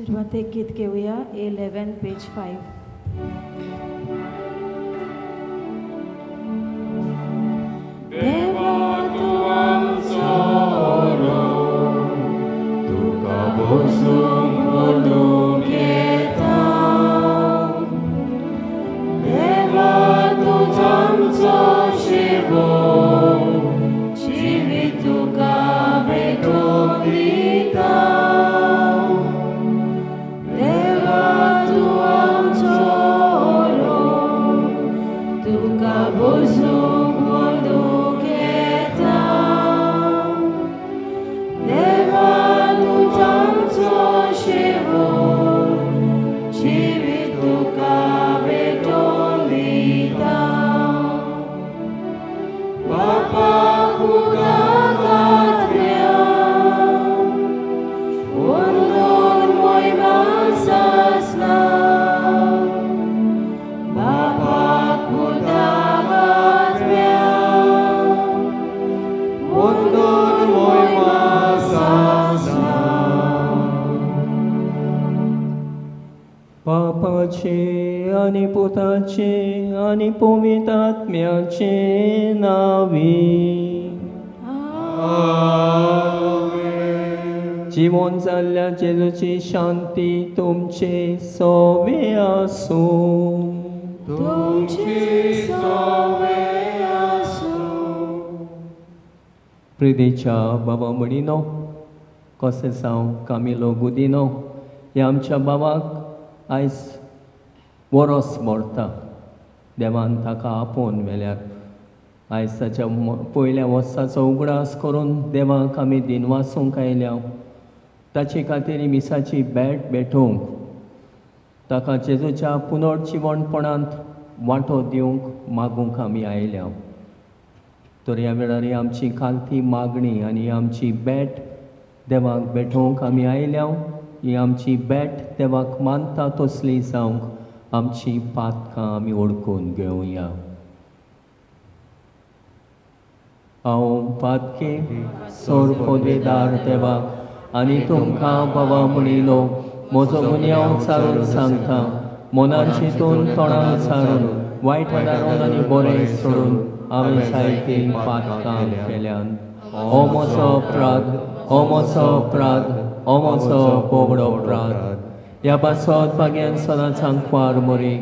सुरवातेक गीत घेवया 11 पेज 5. देवा तूं आमचो तुका बसूंक व्हडूंक येता, देवा तूंच आमचो शिवो, जिवीत तुका भेटोवन दिता. देवा तूं आमचो तुका बसूंक व्हडूंक येता, देवा तूंच आमचो शिवो, जिवीत तुका भेटोवन दिता. बापा पुताक आत्म्या वंदून मोहिमा सासना, बापा पुताक आत्म्या वंदून मोहिमा सासना. बापाचे आनी पुताचे आनी पवित्र आत्म्याचे नांवी. जिवन जाल्ल्या जेजूची शांती तुमचे सोवे आसूं. तुमची सोवे आसूं. प्रितीच्या बाबा म्हणिनो कशें जावं कामिलो गुदिनो ह्या आमच्या बाबाक आयज वरोस मरता. देवान ताका आपोवन व्हेल्यार आयज ताच्या पयल्या वर्साचो उगडास करून देवाक आमी दिनवासूंक आयल्या. ताचे खातीर मिसाची भेट भेटोवंक, ताका जेजूच्या पुनर्जिवणपणांत वांटो दिवंक मागूंक आमी आयल्या. तर ह्या वेळार ही आमची खालती मागणी आनी आमची भेट देवाक भेटोवंक आमी आयल्या. ही आमची भेट देवाक मानता तसली जावंक आमची पातकां आमी ओळखून घेवया. हांव पातके सोर पदवेदार देवाक आनी तुमकां बाबा म्हणिलो म्हजो गुन्यांव सारून सांगता, मनान चिंतून तोंडान सारून वायट वादारून आनी बरें सोडून हांवें जायतीं पातकां केल्यान. हो म्हजो अपराध, हो म्हजो अपराध, हो म्हजो बोबडो अपराध. ह्या पासत भाग्यान सदांच आंकवार मरी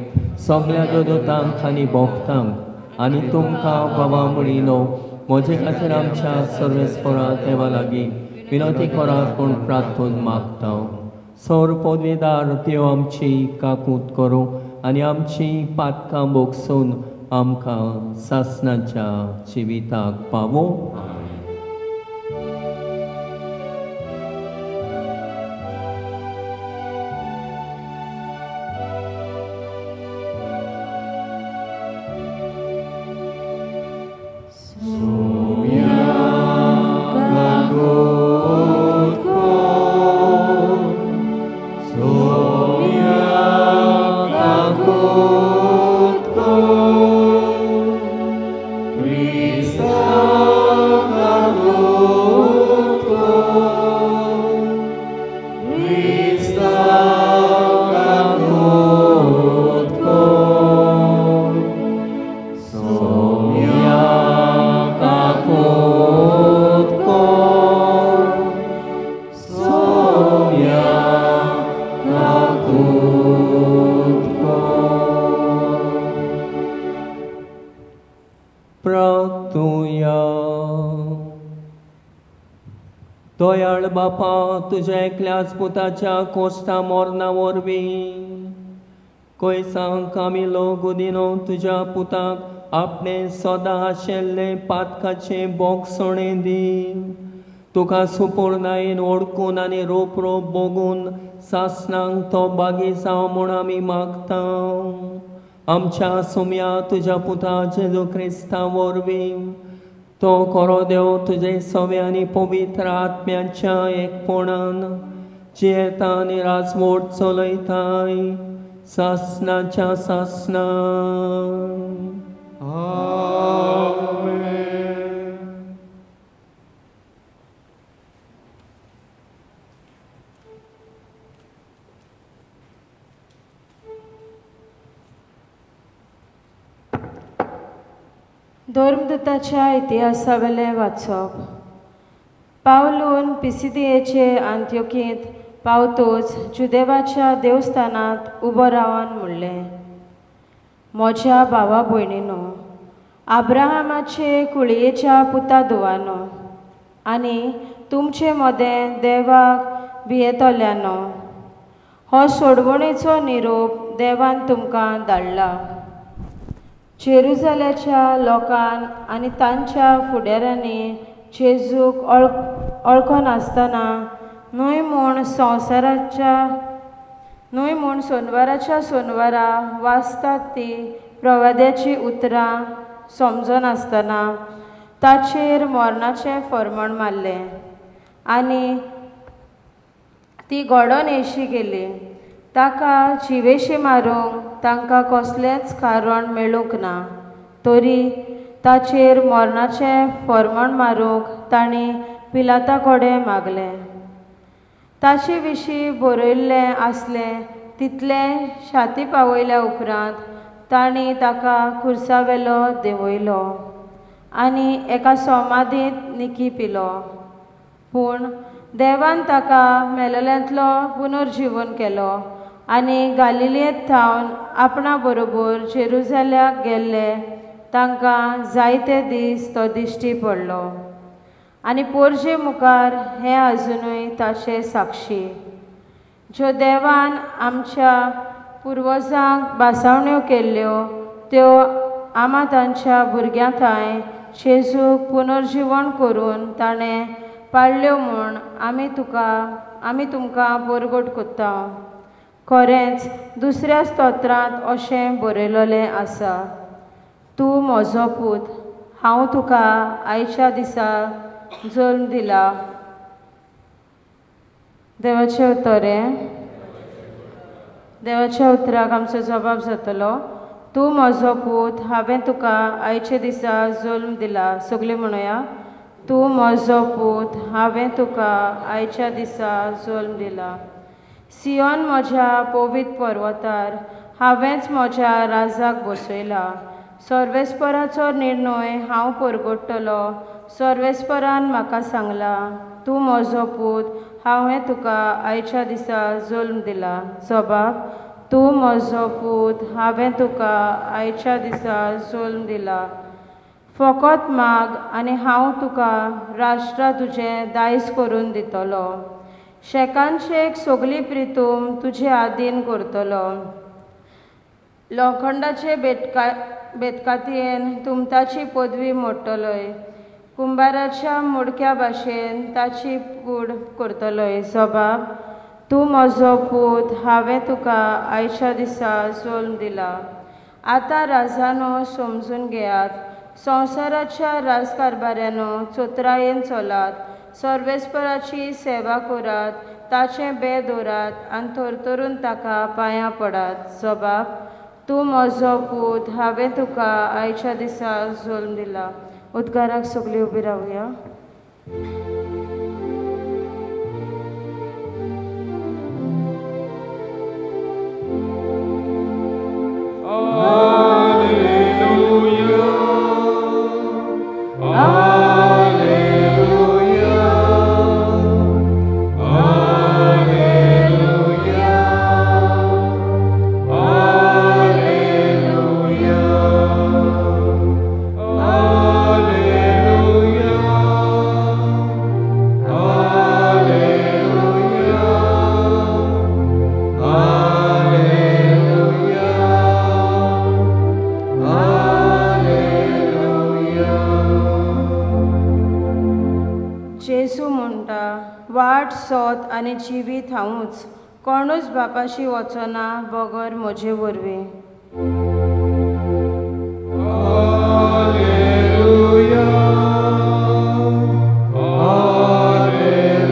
सगल्या दोदोतांक आनी भोक्तांक आनी तुमकां बाबा म्हणिलो म्हजे खातीर आमच्या सर्वेस्परा देवा लागीं विनवती करात म्हूण प्रार्थून मागता. सौर पदवेदार देव आमची काकूत करूं आनी आमची पातकां भोगसून आमकां सासणाच्या जिविताक पावों. दयाळ बापा तुज्या एकल्याच पुताच्या कोश्टा मोरना वरवीं कोयसांक कामिलो गुदिनो तुज्या पुताक आपणे सदां आशिल्लें पातकाचें बोगसणें दी. तुका सुपूर्णायेन ओडकून आनी रोप रोप बोगून सासणांक तो बागी जावं म्हूण आमी मागता. आमच्या सुम्या तुज्या पुता जेजू क्रिस्ता वरवीं तो कोरो देव तुजे सवे आनी पवित्र आत्म्याच्या एकपणान जियेता आनी राजवट चलयताय सासणाच्या सासणां. आमेन. धर्मदूताच्या इतिहासावेलें वाचप. पावलून पिसिदियेचे आंत्योकींत पावतोच जुदेवाच्या देवस्थानांत उबो रावन म्हणलें, म्हज्या भावा भयणीनो, आब्राहामाचे कुळयेच्या पुता धुवानो आनी तुमचे मदें देवाक भियेतल्यानो, हो सोडवणेचो निरोप देवान तुमकां धाडला. जेरुजाल्याच्या लोकान आनी तांच्या फुडाऱ्यांनी जेजूक वळखनासतना न्हय म्हूण संवसाराच्या न्हय म्हूण सोनवाराच्या सोनवारा वाचतात ती प्रवाद्याची उतरां समजनासतना ताचेर मरणाचें फर्मण मारलें आनी ती घडोवन येशी गेली. ताका जिवेशी मारूंक तांकां कसलेंच कारण मेळूंक ना, तरी ताचेर मरणाचें फर्मण मारूंक तांणी पिलाता कडेन मागलें. ताचे विशीं बरयल्लें आसलें तितलें शाती पावयल्या उपरांत तांणी ताका खुर्सावेलो देंवयलो आनी एका सोमादींत निकी पिलो. पूण देवान ताका मेलेल्यांतलो पुनर्जिवन केलो आनी गालिलेंत थावन आपणा बरोबर जेरुजाल्याक गेल्ले तांकां जायते दीस तो दिश्टी पडलो आनी पोरजे मुखार हें आजुनूय ताचे साक्षी, ज्यो देवान आमच्या पुर्वजांक भासावण्यो केल्ल्यो त्यो आमा तांच्या भुरग्यां थांय जेजूक पुनर्जिवन करून ताणें पाळ्ळ्यो म्हूण आमी तुमकां परगट कोत्ता. खरेंच दुसऱ्या स्तोत्रांत अशें बरयलेलें आसा, तूं म्हजो पूत, हांव तुका आयच्या दिसा जल्म दिला. देवाचें उतर हें. देवाच्या उतराक आमचो जबाब जातलो, तूं म्हजो पूत, हांवें तुका आयच्या दिसा जल्म दिला. सगळीं म्हणुया, तूं म्हजो पूत, हांवें तुका आयच्या दिसा जल्म दिला. सियोन म्हज्या पवित्र पर्वतार हांवेंच म्हज्या राजाक बसयला. सर्वेस्पराचो निर्णय हांव परगट्टलो. सर्वेस्परान म्हाका सांगलां, तूं म्हजो पूत, हांवें तुका आयच्या दिसा जल्म दिला. जबाब, तूं म्हजो पूत, हांवें तुका आयच्या दिसा जल्म दिला. फकत माग आनी हांव तुका राष्ट्रां तुजें दायज करून दितलो. शेकानशेक सगली प्रितूम तुजे आदीन करतलो. लोखंडाचे बेतकातयेन तुमताची पदवी मोडटलोय, कुंबाराच्या मोडक्या भाशेन ताची कूड करतलोय. जबाब, तूं म्हजो पूत, हांवें तुका आयच्या दिसा जल्म दिला. आतां राजानो समजून घेयात, संवसाराच्या राजकारभाऱ्यानो चतुरायेन चलात, सर्वेस्पराची सेवा करात, ताचें बें दवरात आनी थरथरून ताका पांयां पडात. जबाब, तूं म्हजो पूत, हांवें तुका आयच्या दिसा जल्म दिला. उद्गाराक सगळीं उबी रावया. सोत आनी जिवीत हांवूच, कोणूच बापाशी वचना बगर म्हजे वरवीं. Alleluia, Alleluia.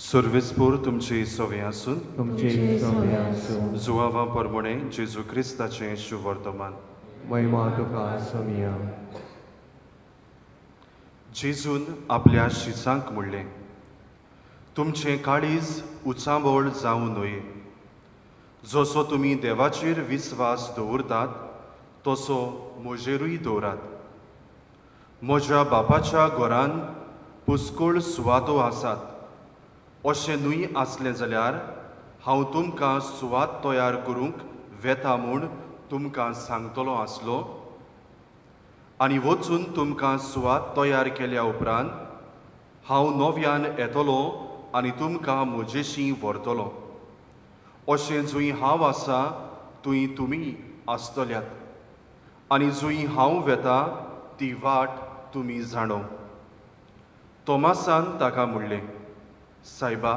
सर्वेस्पूर तुमची सवे आसून तुमचे सवे आसूं. जुवावा परमणे जेजू क्रिस्ताचें शुवर्तमान. महिमा तुका सोमिया. जेजून आपल्या शिसांक म्हणलें, तुमचें काळीज उचांबळ जावं न्हय. जसो तुमी देवाचेर विस्वास दवरतात तसो म्हजेरूय दवरात. म्हज्या बापाच्या घरान पुस्कळ सुवातो आसात. अशें न्हय आसलें जाल्यार हांव तुमकां सुवात तयार करूंक वेता म्हूण तुमकां सांगतलो आसलो. आनी वचून तुमकां सुवात तयार केल्या उपरांत हांव नव्यान येतलो आनी तुमकां म्हजेशी व्हरतलो. अशें जंय हांव आसा थंय तुमी आसतल्यात आनी जंय हांव वेता ती वाट तुमी जाणो. तोमासान ताका म्हणलें, सायबा,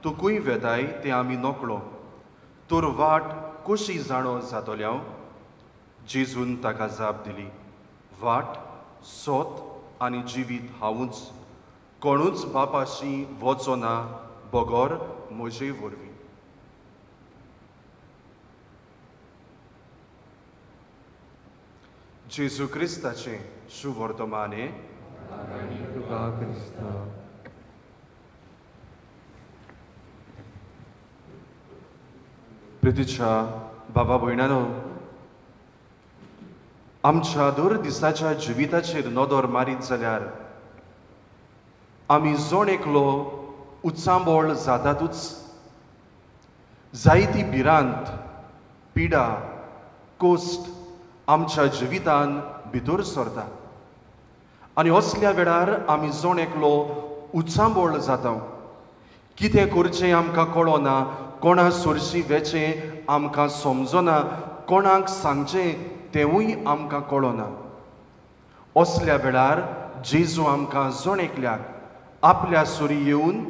तूं खंय वेताय तें आमी नकळो, तर वाट कशी जाणो जातल्या? जेजून ताका जाप दिली, वाट, सोत आनी जिवीत हांवूच. कोणूच बापाशी वचो ना बगर म्हजे वरवीं. जेजू क्रिस्ताचें शुवर्तमान. तुका क्रिस्ता. प्रितीच्या बाबा भयणानो, आमच्या दर दिसाच्या जिविताचेर नदर मारीत जाल्यार आमी जण एकलो उचांबळ जातातूच. जायती भिरांत, पिडा, कोश्ट आमच्या जिवितान भितर सरता आनी असल्या वेळार आमी जण एकलो उचांबळ जाता. कितें करचें आमकां कळना, कोणा सोरशी वेचें आमकां समजना, कोणाक सांगचें तेंवूय आमकां कळना. असल्या वेळार जेजू आमकां जण एकल्याक आपल्या सुरी येवन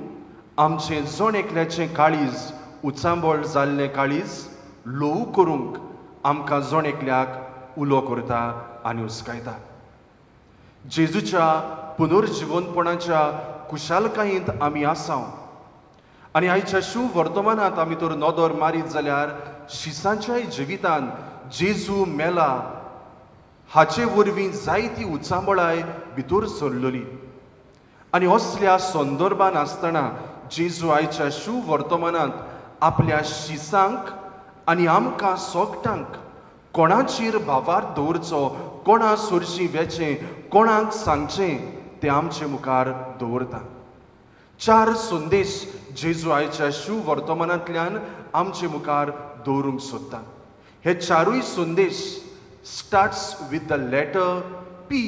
आमचें जण एकल्याचें काळीज, उचांबळ जाल्लें काळीज ल्हवू करूंक आमकां जण एकल्याक उलो करता आनी हुस्कायता. जेजूच्या पुनर्जिवनपणाच्या कुशालकायेंत आमी आसाव आनी आयच्या शुभ वर्तमानांत आमी तर नदर मारीत जाल्यार शिसांच्याय जिवितान जेजू मेला हाचे वरवीं जायती उचांबळाय भितर सरलेली. आनी असल्या संदर्भान आसतना जेजू आयच्या शुभ वर्तमानांत आपल्या शिसांक आनी आमकां सोगटांक कोणाचेर भावार दवरचो, कोणा सोरशी वेचें, कोणाक सांगचें तें आमचे मुखार दवरता. चार संदेश जेजू आयच्या शुभ वर्तमानांतल्यान आमचे मुखार दवरूंक सोदता. हे चारूय संदेश starts with the letter P.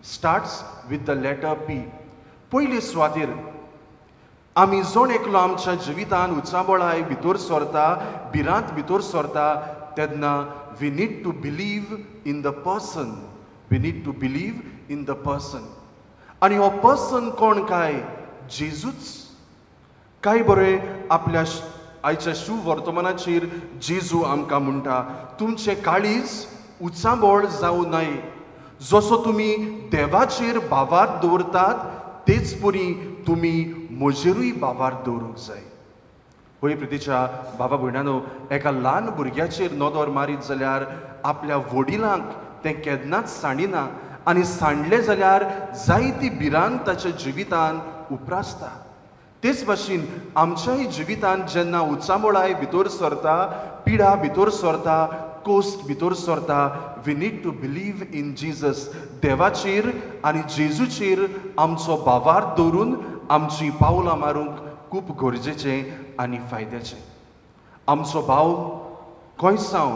Starts with the letter P. पयले सुवातेर आमी जण एकलो आमच्या जिवितान उचांबळाय भितर सरता, भिरांत भितर सरता तेन्ना we need to believe in the person. We need to believe in the person. आनी हो पर्सन कोण काय? जेजूच. काय बरें आपल्या आयच्या शुभ वर्तमानाचेर जेजू आमकां म्हणटा, तुमचें काळीज उचांबळ जावं नये. जसो तुमी देवाचेर भावार्थ दवरतात तेच परी तुमी म्हजेरूय भावार्थ दवरूंक जाय. होय प्रितीच्या बाबा भयणानो, एका ल्हान भुरग्याचेर नदर मारीत जाल्यार आपल्या वडिलांक तें केन्नाच सांडिना आनी सांडलें जाल्यार जायती भिरांत ताच्या जिवितान उप्रासता. तेच भाशेन आमच्याय जिवितान जेन्ना उचांबळाय भितर सरता, पिडा भितर सरता, कोश्ट भितर सरता, we need to believe in Jesus. देवाचेर आनी जेजूचेर आमचो भावार्थ दवरून आमचीं पावलां मारूंक खूब गरजेचें आनी फायद्याचें. आमचो भाव कोयसांव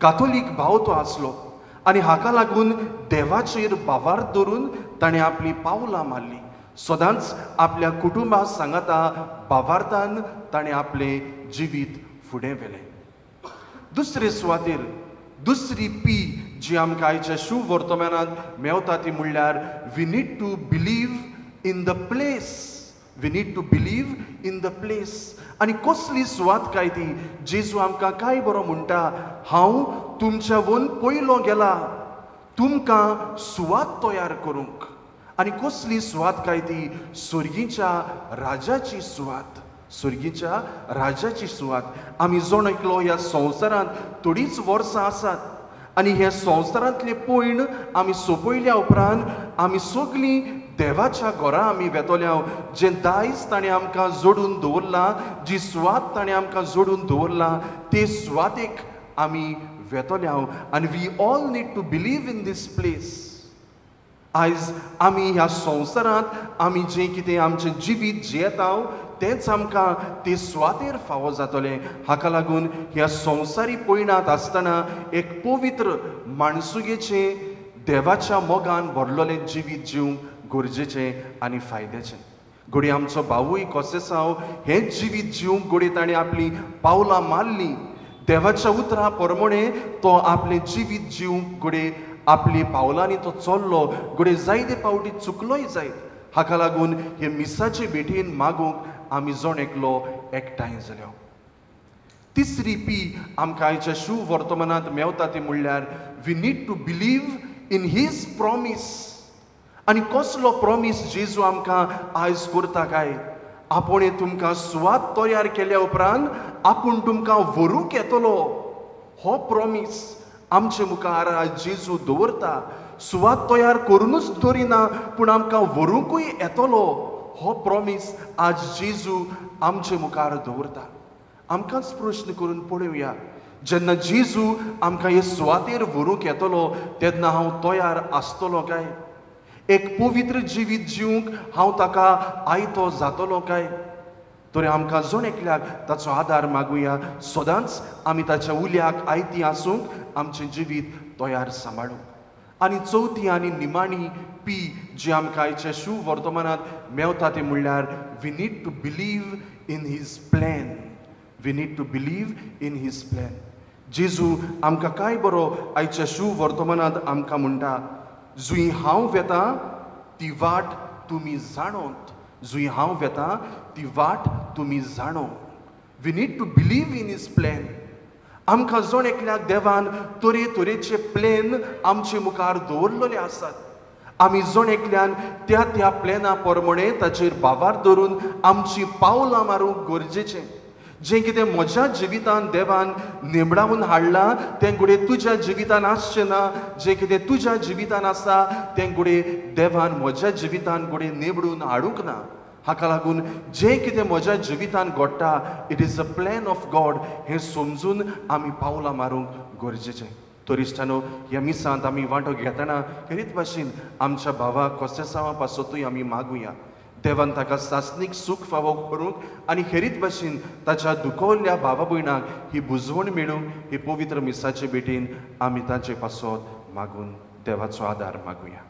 कातोलीक भाव तो आसलो आनी हाका लागून देवाचेर भावार्थ दवरून ताणें आपलीं पावलां मारलीं. सदांच आपल्या कुटुंबा सांगाता भावार्थान ताणें आपलें जिवीत फुडें व्हेलें. दुसरे सुवातेर दुसरी पी जी आमकां आयच्या शुभ वर्तमानांत मेवता ती म्हणल्यार we need to believe in the place. We need to believe in the place. आनी कसली सुवात काय ती? जेजू आमकां काय बरो म्हणटा, हांव तुमच्या वन पयलो गेला तुमकां सुवात तयार करूंक. आनी कसली सुवात काय ती? सुर्गीच्या राजाची सुवात, सुर्गीच्या राजाची सुवात. आमी जण एकलो ह्या संवसारांत थोडीच वर्सां आसात आनी हे संवसारांतले पयण आमी सोंपयल्या उपरांत आमी सगळीं देवाच्या घरा आमी वेतल्या. जें दायज ताणें आमकां जोडून दवरलां, जी सुवात ताणें आमकां जोडून दवरलां, ते सुवातेक आमी वेतल्या. आनी we all need to believe in this place. आयज आमी ह्या संवसारांत आमी जें कितें आमचें जिवीत जियेता तेंच आमकां ते सुवातेर फावो जातलें. हाका लागून ह्या संवसारी पयणांत आसतना एक पवित्र माणसुगेचें देवाच्या मोगान भरलेलें जिवीत जिवंक गरजेचें आनी फायद्याचें. घडये आमचो भावूय कोसेसांव हें जिवीत जिवंक घडये ताणें आपलीं पावलां मारलीं. देवाच्या उतरां प्रमाणे तो आपलें जिवीत जिवंक घडये आपली पावलांनी तो चल्लो. घडये जायते पावटी चुकलोय जायत. हाका लागून हे मिसाचे भेटीन मागूंक आमी जण एकलो एकठांय जाल्या. तिसरी पी आमकां आयच्या शुभ वर्तमानांत मेवता ती म्हणल्यार we need to believe in his promise. आनी कसलो प्रॉमीस जेजू आमकां आयज करता काय? आपूण तुमकां सुवात तयार केल्या उपरांत आपूण तुमकां व्हरूंक येतलो. हो प्रॉमीस आमचे मुखार आयज जेजू दवरता. सुवात तयार करुनूच दवरिना पूण आमकां व्हरूंकूय येतलो. हो प्रॉमीस आज जेजू आमचे मुखार दवरता. आमकांच प्रश्न करून पळोवया, जेन्ना जेजू आमकां हे सुवातेर व्हरूंक येतलो तेन्ना हांव तयार आसतलो काय? एक पवित्र जिवीत जिवंक हांव ताका आयतो जातलो काय? तर आमकां जण एकल्याक ताचो आदार मागुया. सदांच आमी ताच्या उल्याक आयती आसूंक आमचें जिवीत तयार सांबाळूंक. आनी चवथी आनी निमाणी पी जी आमकां आयच्या शुभ वर्तमानांत मेवता ती म्हणल्यार we need to believe in his plan. We need to believe in his plan. जेजू आमकां काय बरो आयच्या शुभ वर्तमानांत आमकां म्हणटा, जुंय हांव वेता ती वाट तुमी जाणोत. जुंय हांव वेता ती वाट तुमी जाणो. We need to believe in his plan. आमकां जण एकल्याक देवान तरेतरेचे प्लॅन आमचे मुखार दवरलेले आसात. आमी जण एकल्यान त्या त्या प्लॅना प्रमाणे ताचेर भावार धरून आमची पावलां मारूंक गरजेचें. जें कितें म्हज्या जिवितान देवान निमडावन हाडलां तें घडये तुज्या जिवितान आसचें ना. जें कितें तुज्या जिवितान आसा तें घडये देवान म्हज्या जिवितान घडये निवडून हाडूंक ना. हाका लागून जें कितें म्हज्या जिवितान घडटा it is a plan of God हें समजून आमी पावलां मारूंक गरजेचें. तर इश्टानो, ह्या मिसांत आमी वांटो घेतना हेरीत भाशेन आमच्या भावा कोसेसांवा पासतूय आमी मागुया. देवान ताका सासणीक सूख फावो करूंक आनी हेरीत भाशेन ताच्या दुखवल्ल्या भावा भयणाक ही बुजवण मेळूंक ही पवित्र मिसाचे भेटीन आमी तांचे पासत मागून देवाचो आदार मागुया.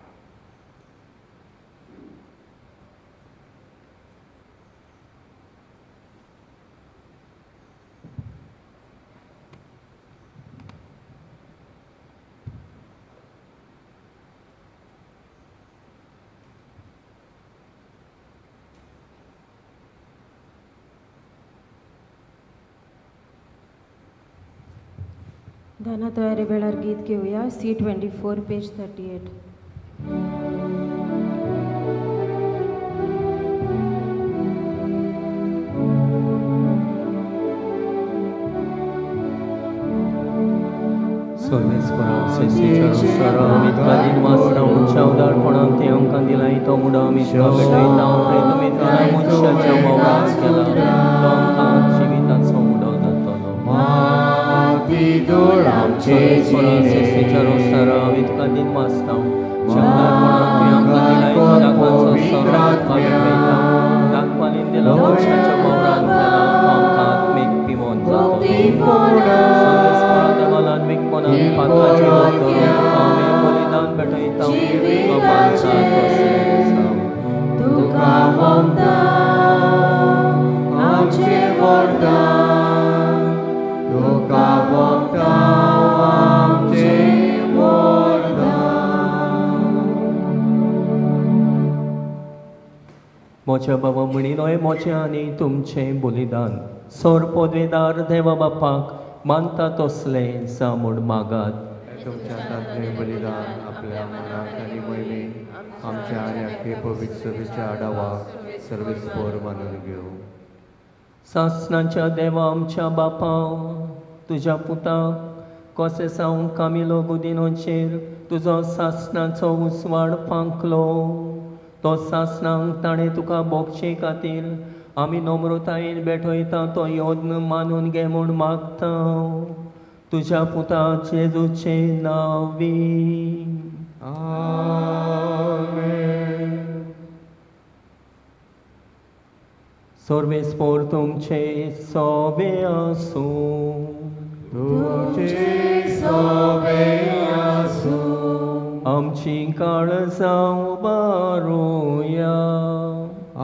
दाना तयारी वेळार गीत घेवया. C24 page 38. मोच्या बाबा म्हणिलोय मोचें आनी तुमचें बलिदान सोर पदवेदार देवा बापाक मानता तसलें जा म्हूण मागात. तुमच्या हातांतलें बलिदान आपल्या मनाक आनी मयमेक आमच्या आनी आख्खे पवित्र सभेच्या आडावाक सर्वेस्पोर मानून घेवं. सासणाच्या देवा आमच्या बापा, तुज्या पुताक कशें सावन कामिलो गुदिनोचेर तुजो सासणाचो उजवाड फांकलो, तो सासणांक ताणें तुका भोगचे खातीर आमी नम्रतायेन भेटयता तो यत्न मानून घे म्हूण मागता. तुज्या पुता जेजूचे नांवी आमेन. सर्वेस्पोर तुमचे सोबे आसूं. तुमचे सोबे आसूं. आमची काळजां उबारुया.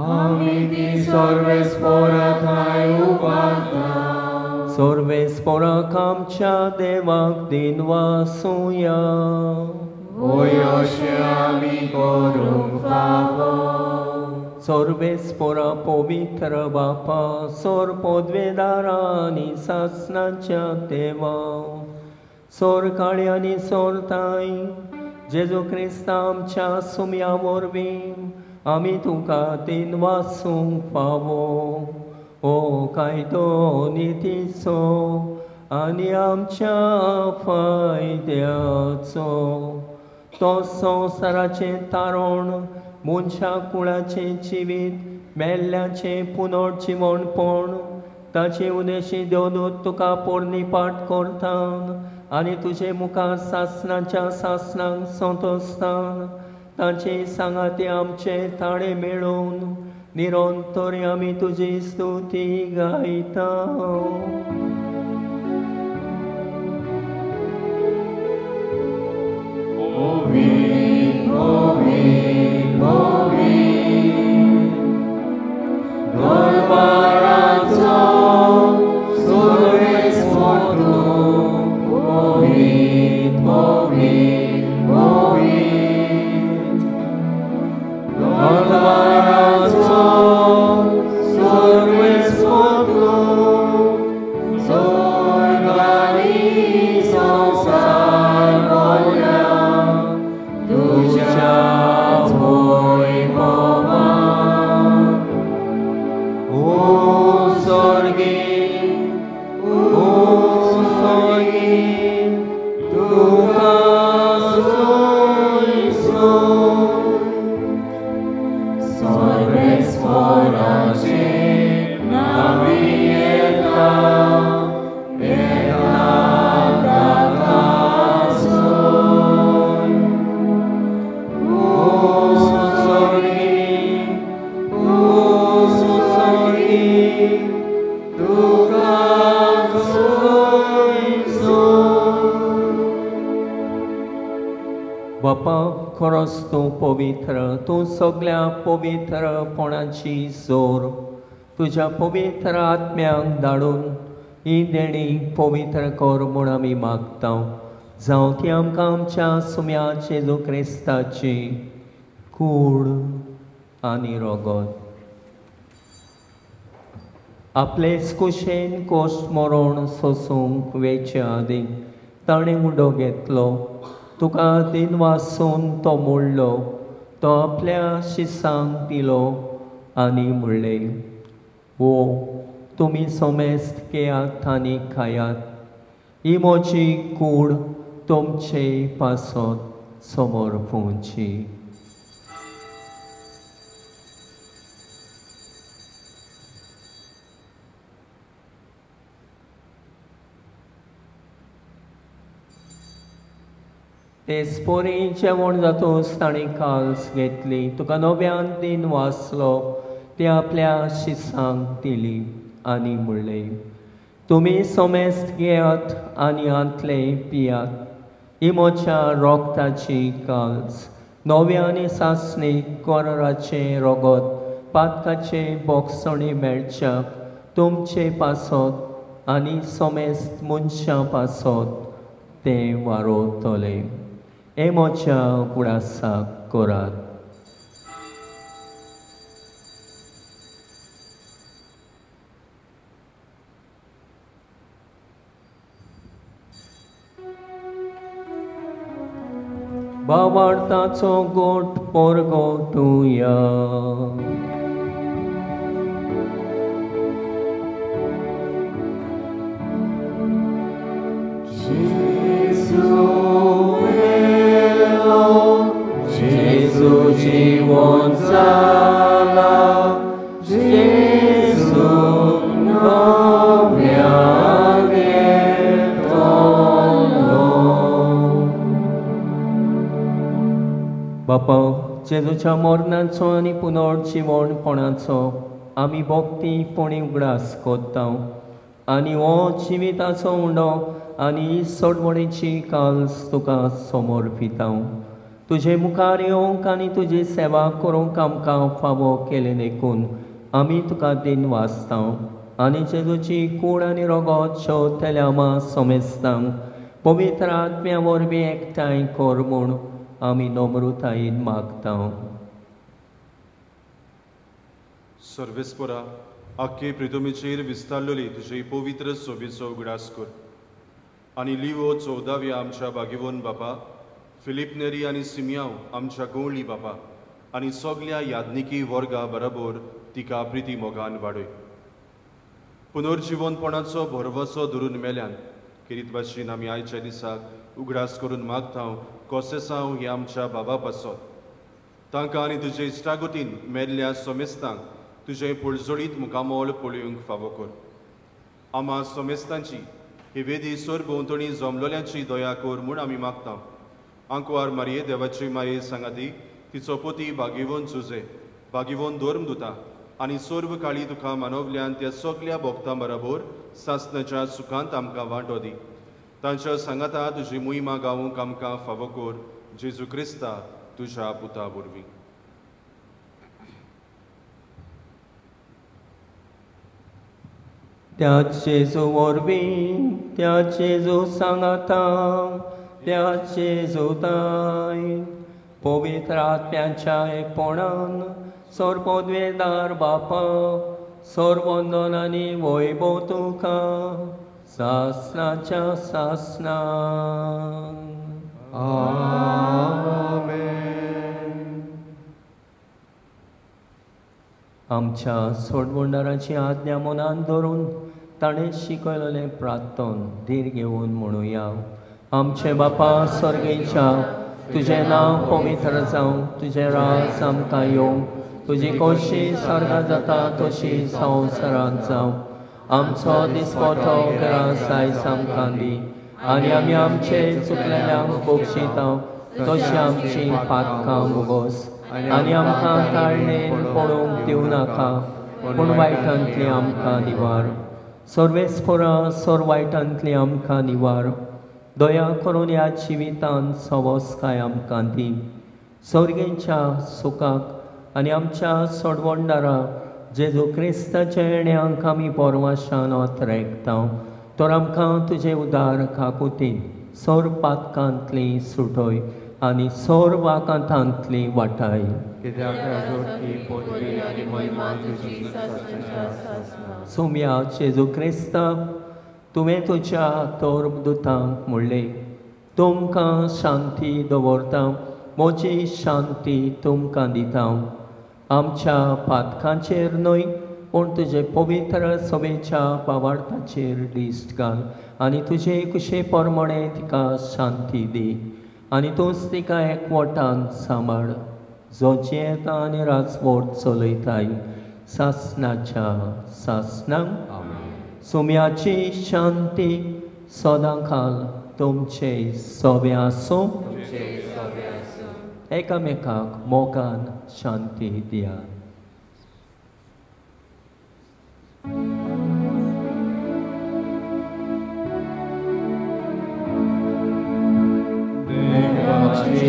आमी ती सर्वेस्पोरा थांय उबारता. सर्वेस्पोराक आमच्या देवाक दिनवासुया. वय अशें आमी करूंक फावो. सर्वेस्पोरा पवित्र बापा, सोर पदवेदारा आनी सासणाच्या देवा, सोर काळी आनी सोर ताय जेजू क्रिस्ता आमच्या सुम्या वरवीं आमी तुका दिनवासूंक फावो. ओ कायदो नितीचो आनी आमच्या फायद्याचो, तो संवसाराचें तारण, मनशा कुळाचें जिवीत, मेल्ल्याचें पुनर्जिवणपण, ताचे उदेशी देवदूत तुका पोरणी पाठ करता आनी तुजे मुखार सासणाच्या सासणांक संतोसता. ताचे सांगाते आमचे ताळे मेळोवन निरंतर आमी तुजी स्तुती गायता. बापा, खरोच तूं पवित्र, तूं सगळ्या पवित्रपणाची जोर. तुज्या पवित्र आत्म्यांक धाडून ही देणी पवित्र कर म्हूण आमी मागता. जावं ती आमकां आमच्या सुम्या जेजू क्रिस्ताची कूड आनी रगत. आपलेच कुशेन कोश्ट मरण सोसूंक वेचे आदीं ताणें उडो घेतलो, तुका दिनवासून तो मोडलो, तो आपल्या शिसांक दिलो आनी म्हणलें, ओ तुमी सोमेस्त घेयात आनी खायात, ही म्हजी कूड तुमचे पासत समर्पूंची. तेच पोरी जेवण जातूच ताणें काल्स घेतली, तुका नव्यान दिन वाचलो, ती आपल्या शिसांक दिली आनी म्हणलें, तुमी सोमेस्त घेयात आनी हांतले पियात, ही म्हज्या रोगताची काल्स, नव्या आनी सासणी कोराचें रोगत पातकाचें बोगसणी मेळच्याक तुमचे पासत आनी सोमेस्त मनशां पासत तें वारोवतलें. हे म्हज्या उगडासाक करात. भावार्थाचो गोट परगटुया. जेजू जिवन जाला, जेजू नव्यान येतलो. बापा, जेजूच्या मरणाचो आनी पुनर्जिवणपणाचो आमी भक्ती पणी उगडास करता आनी हो जिविताचो उंडो आनी सोडवणेची काल्स तुका समर्पिता. तुजे मुखार येवंक आनी तुजी सेवा करूंक आमकां फावो केलें देखून आमी तुका दिन वाचता आनी जेजूची कूड आनी रगत शेवतल्या आमा समेस्तांक पवित्र आत्म्या वरवीं एकठांय कर म्हूण आमी नम्रतायेन मागता. सर्वेस्परा, आख्खे प्रितुमीचेर विस्तारलेली तुजे पवित्र सोबेचो उगडास कर आनी लिवो 14व्या आमच्या बागेवन बापा, फिलीप नेरी आनी सिमियांव आमच्या गवळी बापा आनी सगल्या यादनिकी वर्गा बरोबर तिका प्रिती मोगान वाडय. पुनर्जिवनपणाचो भरवसो धरून मेल्यान किरीत भाशेन आमी आयच्या दिसाक उगडास करून मागता कोसेसांव ही आमच्या बाबा पासत. तांकां आनी तुजे इश्टागतीन मेल्ल्या सोमेस्तांक तुजें पुळजोडीत मुखामोल पळोवंक फावो कर. आमा सोमेस्तांची ही वेदी सोर भोंवतणी जमलोल्यांची दया कर म्हूण आमी मागता. आंकवार मारये देवाची माये सांगाती तिचो पती बागेवन सुजे बागेवन धर्म दुता आनी सर्व काळी तुका मानवल्यान त्या सगल्या भोगतां बरोबर सासनाच्या सुखांत आमकां वांटो दी. तांच्या सांगाता तुजी मोहिमा गावूंक आमकां फावो कर, जेजू क्रिस्ता तुज्या पुता वरवीं. त्या जेजू वरवीं, त्या जेजू सांगाता, त्या जेजूताय पवित्र आत्म्याच्या एकपणान सर्वोद्वेदार बापा, सर्वंदन आनी वैभव तुका सासनाच्या सासनाक. आमेन. आमच्या सोडवणदाराची आज्ञा मनान धरून ताणें शिकयलेलें प्रार्थन धीर घेवन म्हणुया. आमचे बापा सर्गेच्या, तुजें नांव पवित्र जावं, तुजें राज आमकां येवं, तुजी खोशी सर्गां जाता तशी संवसारांत जावं. आमचो दिसपटो ग्रास आयज आमकां दी आनी आमी आमचे चुकलेल्यांक बक्षिता तशी आमची पातकां भोगोस आनी आमकां ताळणेन पडूंक दिवं नाका, पूण वायटांतली आमकां निवार. सर्वेस्परा, सर वायटांतली आमकां निवार. दया करून ह्या जिवितांत सवसकाय आमकां दी. सर्गेच्या सुखाक आनी आमच्या सोडवणदारा जेजू क्रिस्ताच्या येण्यांक आमी परवाशान अत्रेकता, तर आमकां तुजे उदार काकुतीन सोर पातकांतली सुटय आनी सोर वाकांतांतली वाटाय. सोम्या जेजू क्रिस्ता, तुवें तुज्या धर्मदुतांक म्हणलें, तुमकां शांती दवरता, म्हजी शांती तुमकां दिता. आमच्या पातकांचेर न्हय, पूण तुजे पवित्र सभेच्या भावार्थाचेर दिश्ट घाल आनी तुजे कुशे प्रमाणे तिका शांती दी आनी तूंच तिका एकवटान सांबाळ, जो जियेता आनी राजवट चलयताय सासनाच्या सासनाक. सोम्याची शांती सदांकाल तुमचे सोबे आसूं. एकामेकाक मोगान शांती दिया. देवाचे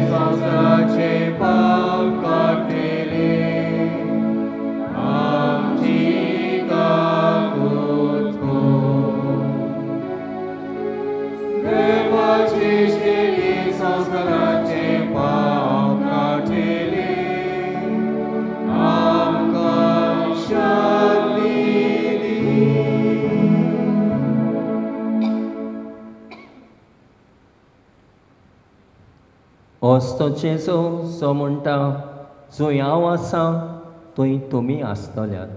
संसाराचे पाप काडटले. होच तो जेजू जो म्हणटा, जंय हांव आसा थंय तुमी आसतल्यात.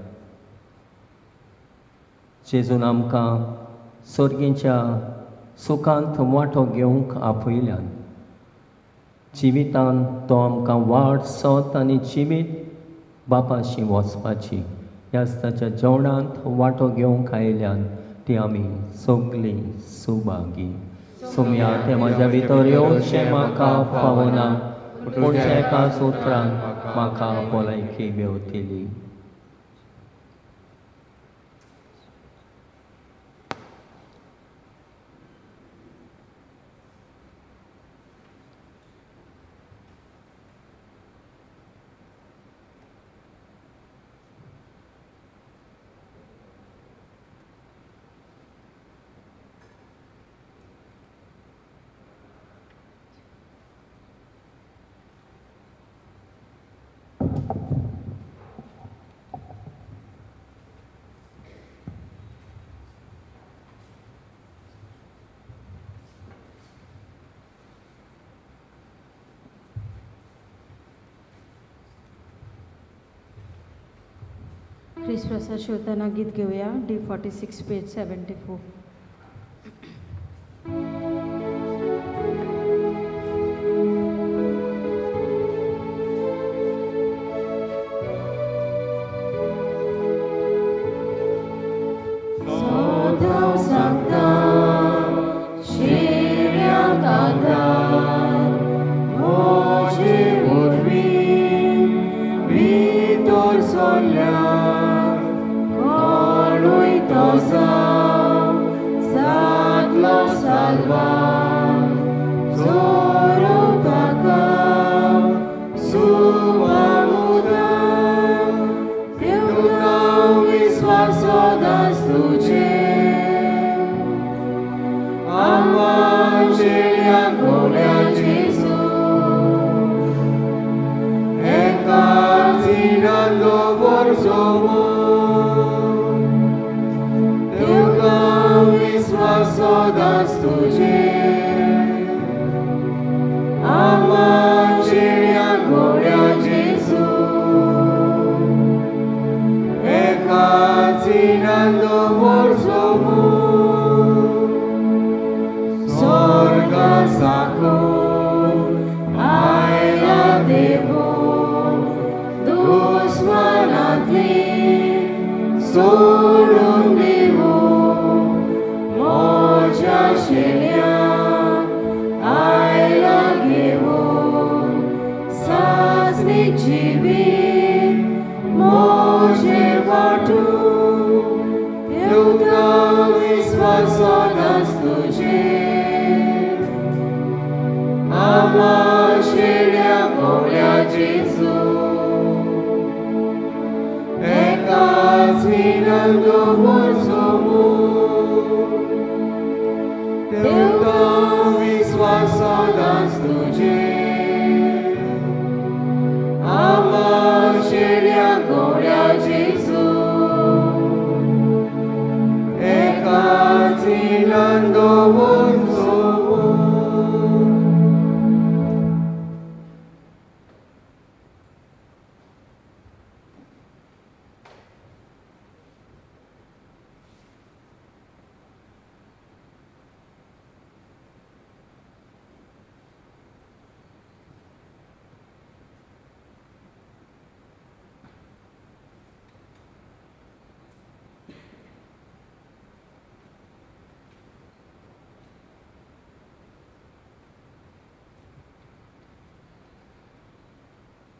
जेजून आमकां सर्गीच्या सुखांत वांटो घेवंक आपयल्यान. जिवितान तो आमकां वाट, सत आनी जिवीत बापाशी वचपाची ह्याच ताच्या जेवणांत वांटो घेवंक आयल्यान ती आमी सगळीं सुभागी. सोम्या तें म्हज्या भितर येवचें म्हाका फावना, पूण एका सुत्रान म्हाका भलायकी मेवतली. ख्रिसप्रसाद शिवताना गीत घेवया, D46 page 74.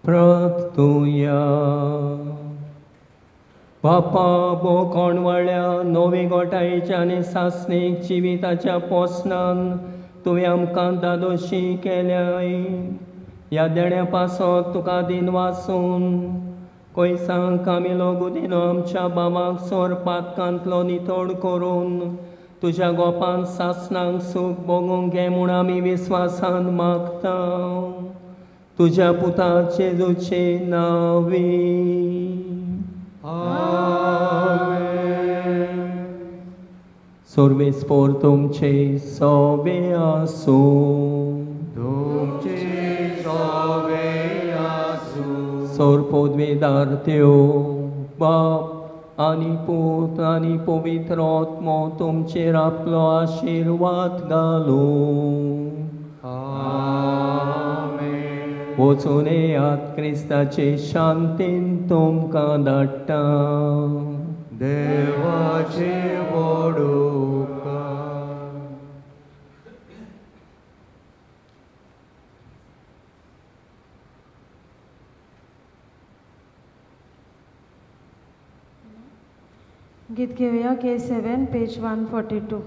प्रार्थुया. बापा बोकोणवाळ्या नवी गोठायेच्या आनी सासणीक जिविताच्या पोसनान तुवें आमकां दादोशी केल्याय. ह्या देण्या पासत तुका दिनवासून कोयसांक आमी लोगुदिनो आमच्या बाबाक सोर पातकांतलो नितळ करून तुज्या गोपान सासणांक सूख भोगूंक घे म्हूण आमी विस्वासान मागता. तुज्या पुता जेजूचे नांवी आमेन. सर्वेस्पोर तुमचे सोबे आसूं. तुमचे सोर पदवेदार देव बाप आनी पूत आनी पवित्र आत्मो तुमचेर आपलो आशिर्वाद घालूं. आमेन. वचून येयात, क्रिस्ताचे शांतीन तुमकां धाडटा. देवाचे व्हड उपकार. गीत घेवया K7 page 142.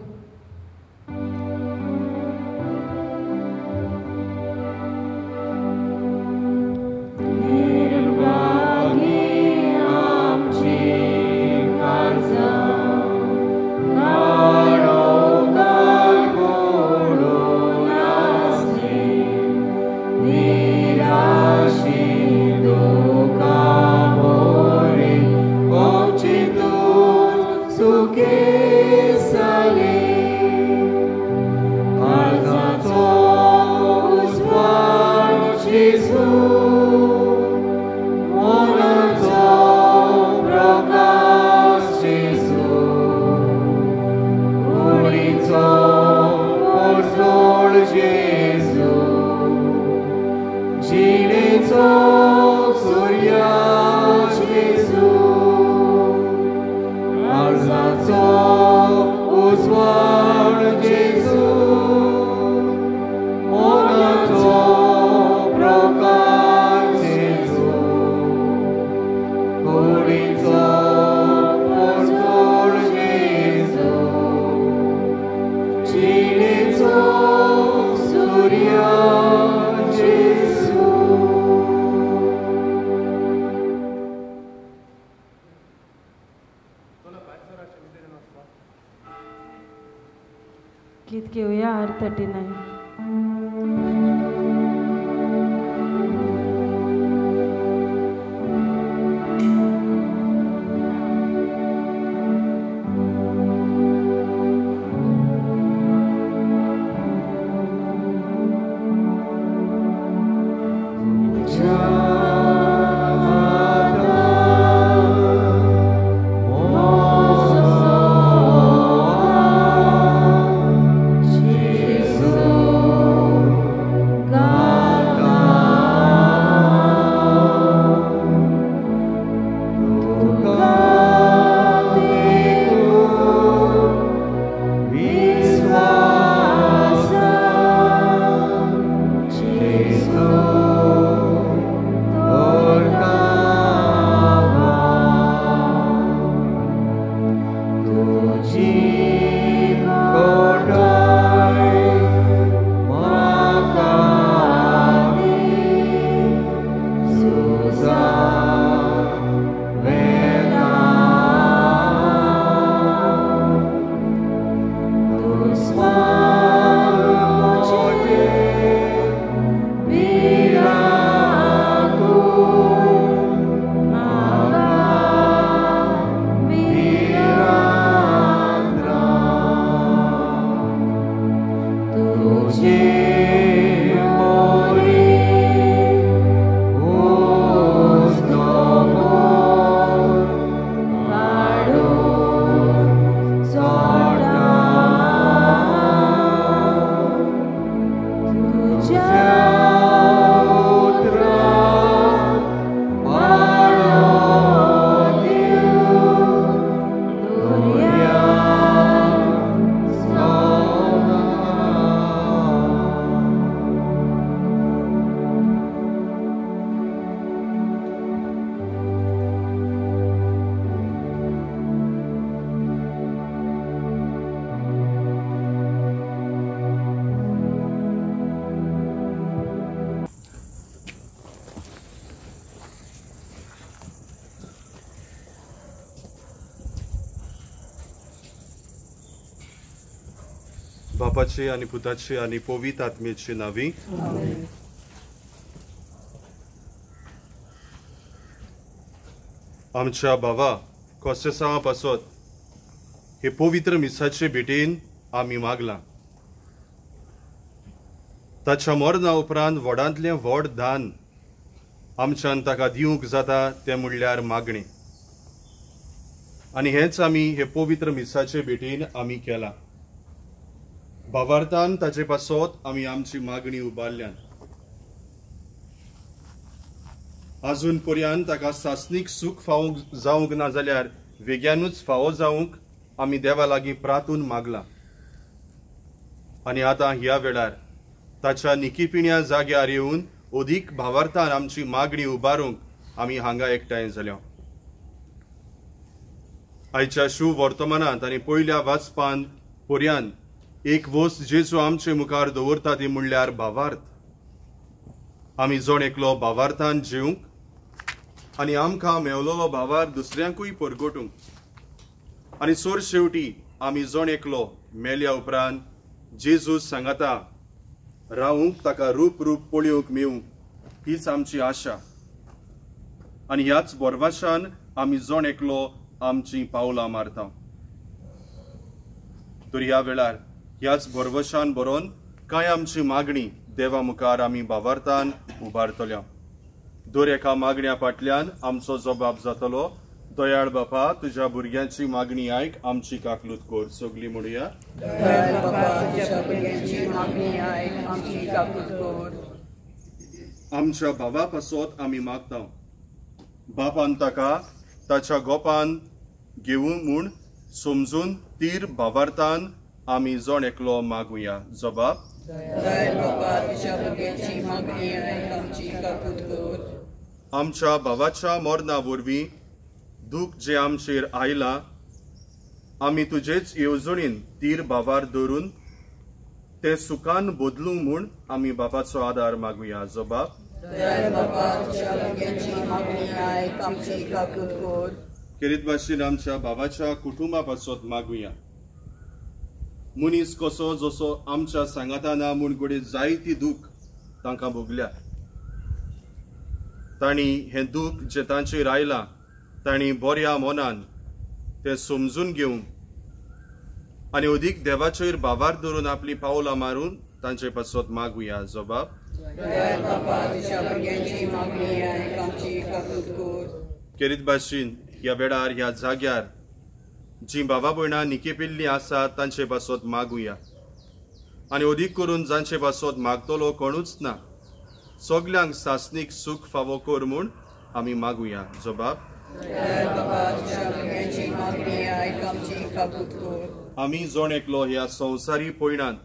गीत घेवया R39. बापाचे आणि पुताचे आणि पवित्र आत्म्याचे नावी. आमच्या बाबा कोसेसांवा पासत हे पवित्र मिसाचे भेटेन आमी मागलां. ताच्या मरणा उपरांत व्हडांतलें व्हड दान आमच्यान ताका दिवंक जाता तें म्हणल्यार मागणें. आनी हेंच आमी हे पवित्र मिसाचे भेटीन आमी केलां. भावार्थान ताचे पासत आमी आमची मागणी उबारल्यान. आजून पर्यंत ताका सासणीक सूख फावो जावंक ना जाल्यार वेग्यानूच फावो जावंक आमी देवा लागीं प्रातून मागलां. आनी आतां ह्या वेळार ताच्या निकीपिण्या जाग्यार येवन अदीक भावार्थान आमची मागणी उबारूंक आमी हांगा एकठांय जाल्या. आयच्या शुभ वर्तमानांत आनी पयल्या वाचपान पर्यंत एक वस्त जेजू आमचे मुखार दवरता ती म्हणल्यार भावार्थ. आमी जण एकलो भावार्थान जिवंक आनी आमकां मेवलेलो भावार्थ दुसऱ्यांकूय परगटूंक. आनी सोर शेवटी आमी जण एकलो मेल्या उपरांत जेजू सांगाता रावूंक, ताका रूप रूप पळोवंक मेळूंक हीच आमची आशा. आनी ह्याच बोरवाशान आमी जण एकलो आमची पावलां मारता. तर ह्या वेळार ह्याच भरवशान बरोवन कांय आमची मागणी देवा मुखार आमी भावार्थान उबारतल्या. दर एका मागण्या फाटल्यान आमचो जबाब जातलो, दयाळ बापा तुज्या भुरग्यांची मागणी आयक, आमची काकलूत कर. सगळी म्हणुया, दयाळ बापा तुज्या भुरग्यांची मागणी आयक, आमची काकलूत कर. आमच्या भावा पासत आमी मागता. बापान ताका ताच्या गोपान घेवूं म्हूण समजून तीर भावार्थान आमी जण एकलो मागुया. जबाब, दयाळ बापा तुज्या भुरग्यांची मागणी आयक, आमची काकूत कर. आमच्या भावाच्या मरणा वरवीं दूख जें आमचेर आयलां आमी तुजेच येवजणीन तीर भावार धरून ते सुखान बदलूं म्हूण आमी बापाचो आदार मागुया. जबाब, दयाळ बापा तुज्या भुरग्यांची मागणी आयक, आमची काकूत कर. खेरीत भाशेन आमच्या भावाच्या कुटुंबा पासत मागुया. मनीस कसो जसो आमच्या सांगाता ना म्हूण घडये जायती दूख तांकां भोगल्या. तांणी हें दूख जें तांचेर आयलां तांणी बऱ्या मनान तें समजून घेवंक आनी अदीक देवाचेर भावार धरून आपलीं पावलां मारून तांचे पासत मागुया. जबाब, दयाळ बापा तुज्या भुरग्यांची मागणी आयक, आमची काकूत कर. खेरीत भाशेन ह्या वेळार ह्या जाग्यार जी बाबा भयणां निकेपिल्लीं आसात तांचे पासत मागुया. आनी अदीक करून जांचे पासत मागतलो कोणूच ना सगल्यांक सासणीक सूख फावो कर म्हूण आमी मागुया. जबाब, दयाळ बापा तुज्या भुरग्यांची मागणी आयक, आमची काकूत कर. आमी जण एकलो ह्या संवसारी पयणांत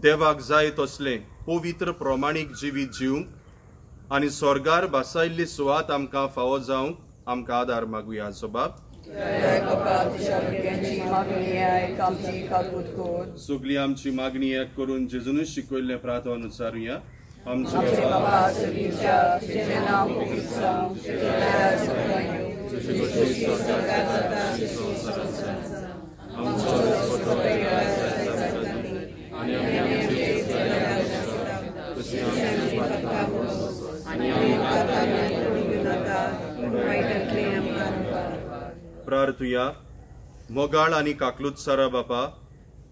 देवाक जाय तसलें पवित्र प्रमाणीक जिवीत जिवंक आनी स्वर्गार बसायल्ली सुवात आमकां फावो जावंक आमकां आदार मागुया. जबाब, दयाळ बापा तुज्या भुरग्यांची मागणी आयक, आमची काकूत कर. सगळी आमची मागणी एक करून जेजूनच शिकयल्लें प्रार्थना उच्चारुया. आमचे बाबा सगळीच्या तुजें नांव पवित्र जावं, तुजें राज्य येवं, तुजी खोशी स्वर्गात जाता तशी संवसारांत जावं. आमचो दिसपट्टो आनी आमचे तशी आमची पातकां आनी आमकां तांकां पडूंक दिनाका, पूण वायटांतलें आमकां उबार. प्रार्थुया. मोगाळ आनी काकलूत सारा बापा,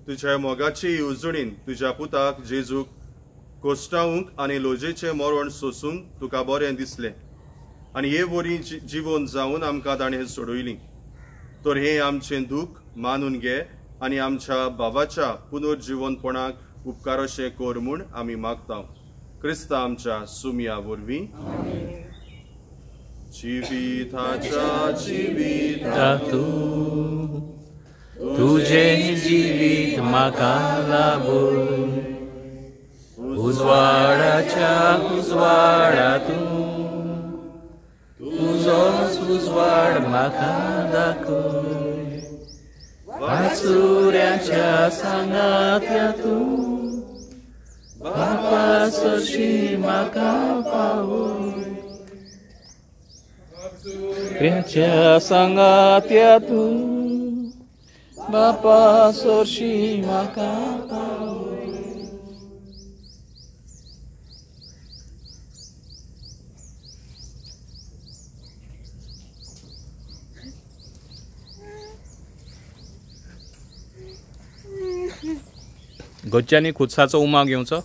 तुज्या मोगाचे येवजणीन तुज्या पुताक जेजूक कोश्टावंक आनी लोजेचें मरण सोसूंक तुका बरें दिसलें आनी हे वरी जिवन जावन आमकां ताणें सोडयली. तर हें आमचें दूख मानून घे आनी आमच्या भावाच्या पुनर्जिवनपणाक उपकार अशें कर म्हूण आमी मागता. क्रिस्ता आमच्या सुमया वरवीं. जिविताच्या जिविता तूं तुजें जिवीत म्हाका लाभूं, उजवाडाच्या उजवाडा तूं तुजोच उजवाड म्हाका दाखय, वाचुऱ्याच्या सांगात्या तूं बापा सरशी म्हाका पावय, वाचुऱ्याच्या सांगात्या तूं बापा सरशी म्हाका पावय. घरच्यांनी खुदसाचो उमा घेवचो.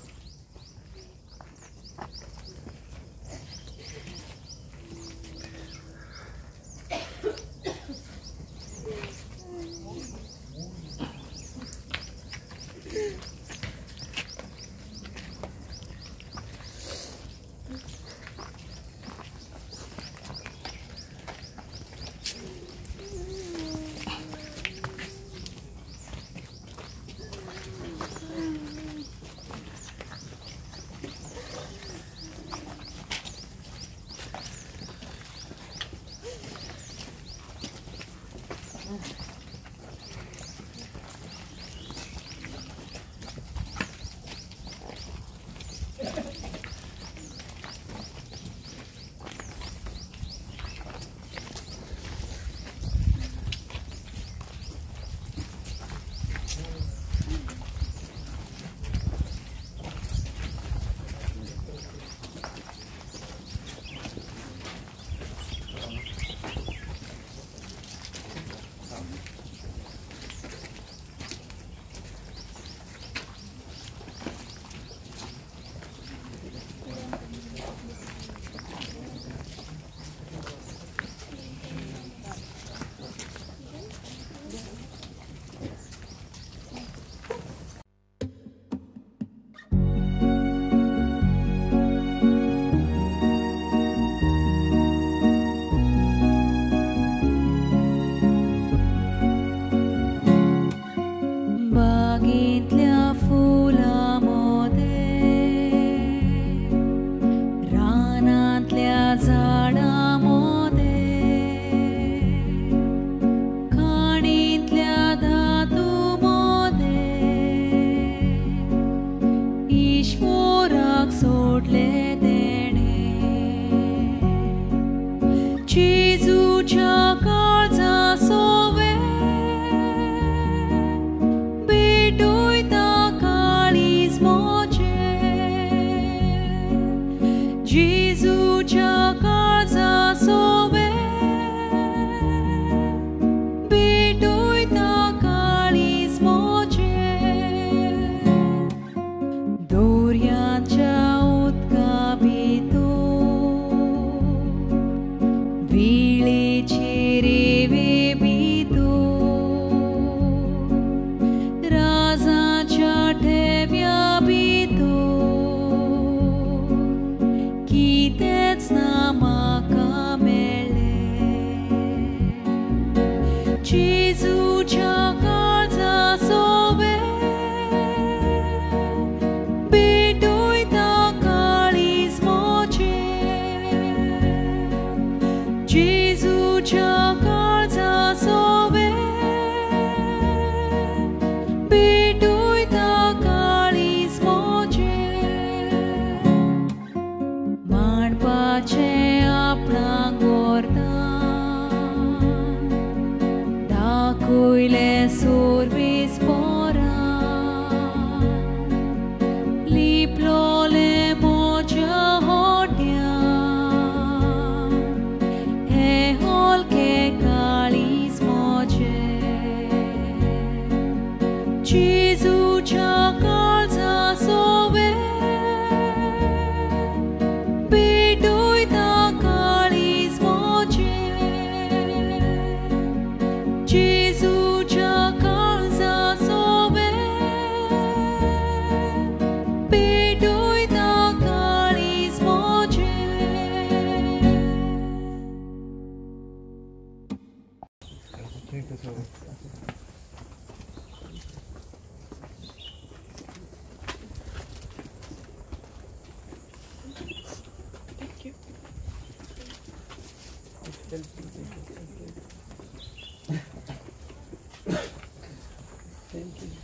Thank you.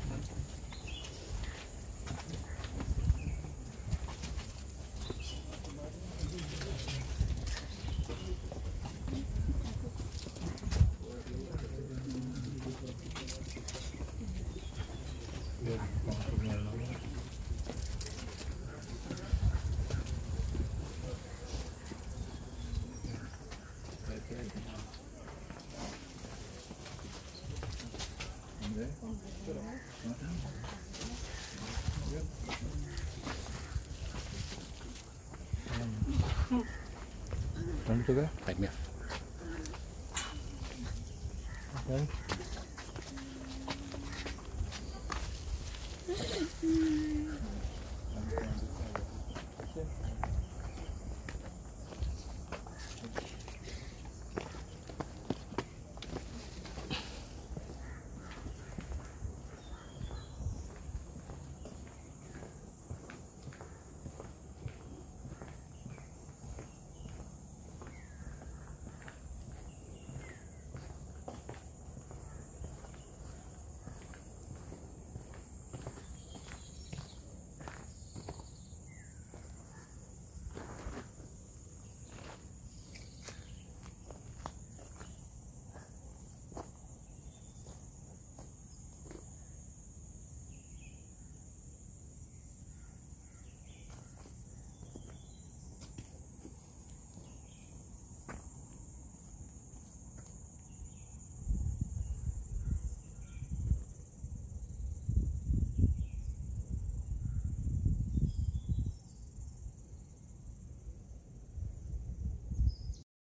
Okay.